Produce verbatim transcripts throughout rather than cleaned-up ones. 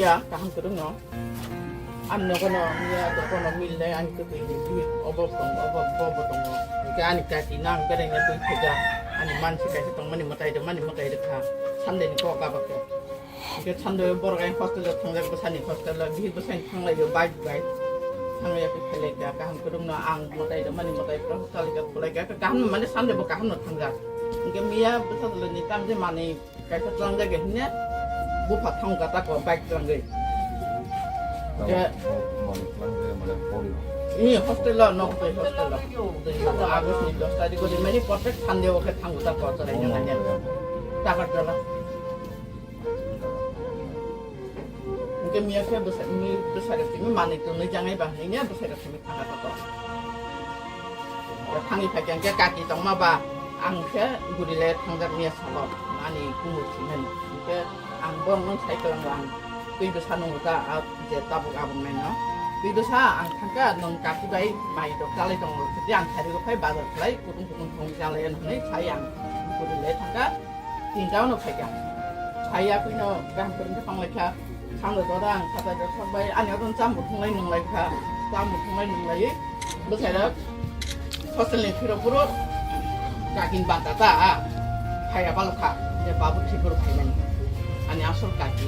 Ya, kaham kwrwngno. Ani nogono, ya, dogono mil nai, ani kwtwi ni bihik obo tongo, obo, bo, bo tongo. Hwnkhe ani kaki nang bereng ya twi phaikha. Ani mansi kaisa tongmani mwtai rw, mani mwtai rwkha. Sunday ni kok abakhe. Hwnkhe Sunday borok ai hostel o thangjak, bwsani hostel o, bihik bwsani thanglaio bike bai. Thangya khe phailai kha, kaham kwrwngno ang mwtai rw, mani mwtai rwkha, chalaikha, khwlaikha, kaham mane Sunday bo kaham no thangjak. Hwnkhe miya bwsa ni tam je manwi Kaisa tlangjak ya hwnwi bupha thangkha ta ko bike tlangwi. Tamo Je- mo-, mani tlangjak ya mane pori. Ini hostel o, nok tei hostel o. Tei August ni dos tarikh o rimani protect Sunday o khe thango ta ko chwrai Oh, nang ya. Takarjala. Hwnkhe miya khe bwsa-, mi-, bwsai rok tini manwi tonwi jangai ba hwnwi ya bwsai rok tini thangkha ta ko. Thangwi phaikha hwnkhe kaki tongma ba ang khe guri le thangjak miya salo ani kumur thwimani. Hwnkhe ang borokno sai kwlango ang twi bwsa nungo ta a je tabuk aboni naino. Twi bwsa ang thangkha nwng kaki bai mai rok chalai tongo. Tei ang sari rok phai bazar khlai kutung kutung thong chalai hwnwi sai ang guri le thangkha. Tinta no phaikha. Phaiya kuino kaham kwrwng khe tonglaikha. Sando jora ang khatai rok sok bai ani odon cham bo thunglai nunglai kha. Cham bo thunglai nunglai bwsai rok hostel ni phiro phuro kakin banta ta a. Phaiya balo kha. Je babu thik phuro phainani. Ani asol kaki.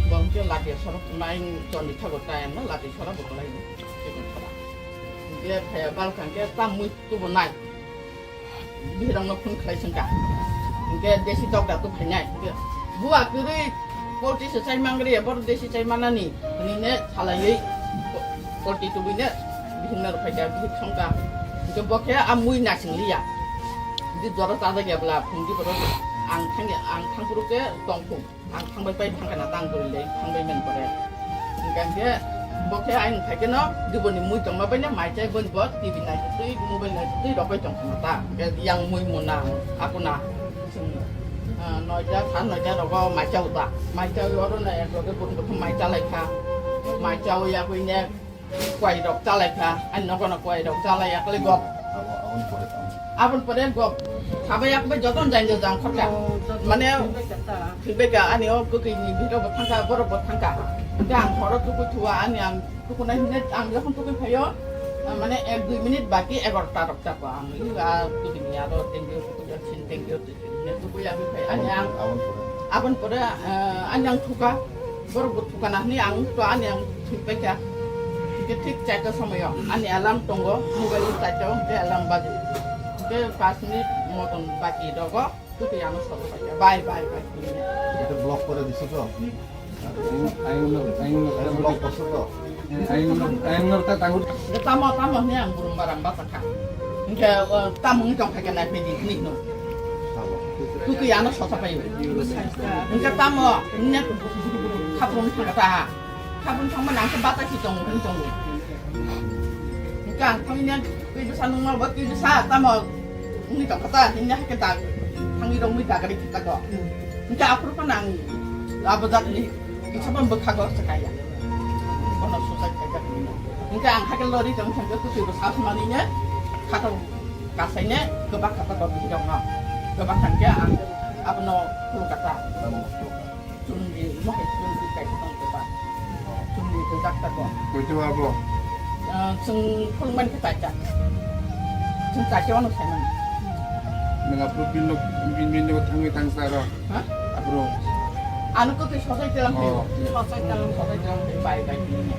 Bo hwnkhe lati sorok nai chondri thago ta emno lati sora bo kwlai ni. Chikon sora. Je phaiya balo kha hwnkhe cham mui tubo nai. Bihirokno phone khlai sengkha. Hwnkhe desi tokda tu phainai. Hwnkhe bua kwrwi polti se chai mangri, boro desi chai manani. Hwnwi ne salaiwi polti tubui ne bihirno rw phaikha, bihir songkha. Hwnkhe bo khe a mui nasing liya. Di jora chajak ya bwla, phungdi boro ang thangya, ang thangphuru khe tongphung. Ang thangbai pai thangkha na tang guri le thangbai men pore. Hingkha hingkhe bo khe ayang thaikhe no diboni mui tongma bai no mai chai boni bo T V naitwi twi mobile naitwi twi rok bai tongkha na ta. Hingkhe yang mui muna akuna chwng, ah, noita sa noita rogo mai chao ta. Mai chao oro na ek rogo boni bo mai chalai kha. Mai chao ya bui ne Kwai rok chalai kha, ani nogo no kwai rok chalai ya kali gop. Abo, aboni pore tamo? Aboni pore gop. Sabai yak bai joton jang jang khorka. Oh, joton Mane, thangbai kha ta. Thangbai kha, ani o kwkwi ni bihik rok bo thangkha, borok bo thangkha. Hingke ang horo tukui thua, ani ang tukunai hine ang jokhon tukui phaio, ah, mane ek dui minute baki egarota rok chako ang. Yu a kwkwi ni aro tengyo tukui ya chin tengyo. Ani ang, Aboni pore? Aboni pore, eh, ani ang thuka, borok bo thuka na hwnwi ang to ani ang thwi paikha. Hingke thik charta somoyo ani alarm tongo, mobile o charta o hingke alarm baji. Hingke pas minute moton baki dogo, tuti ano sobo paikha. Bye, bye, bye. Ito block kore diso to? Ayung no, ayung no. Ayung block koso to. Ayung no, ayung no ta tangur. Tamo, tamo hwnwi ang burung barang bachakha. Hingke, o, tamo wngwi tongkha khe nai phaidi hwnwi hino. Tamo. Tuti ano sosa pai. Hingke tamo, hwnwi khapung thangkha ta. Khapung thangma nang khe bachai si tongo, hwnwi tongo. Hingke ang thangwi nang, twi bwsa nungma bo, twi bwsa tamo. Wngwi tongkha ta, hini hai khe dag, thangwi rwngwi dagari khe tako. Hingke aphuru phano ang abo jatni kisa phano bwkhago se kaiya. Bono suicide khaijak hinwi. Hingke ang hai khe lori tong thangkhe kwtwi bo sa sumani ne khato kasaine kwbak kha tako bihirokno. Kwbak thangkhe ang abono khulukha ta. Chumni, mohai chumni kaisa tong khe ba. Chumni khe jak tako. Koito abo? Ah, chwng khulumani khe chaita. Chwng chaita wano saimani. Nwng aphuru bini, bini, bini thangwi thangsa aro? Ha? Aphuru? Ano kwtwi sojai telang Oh. Sojai telang, sojai telang, bai, bai, bini.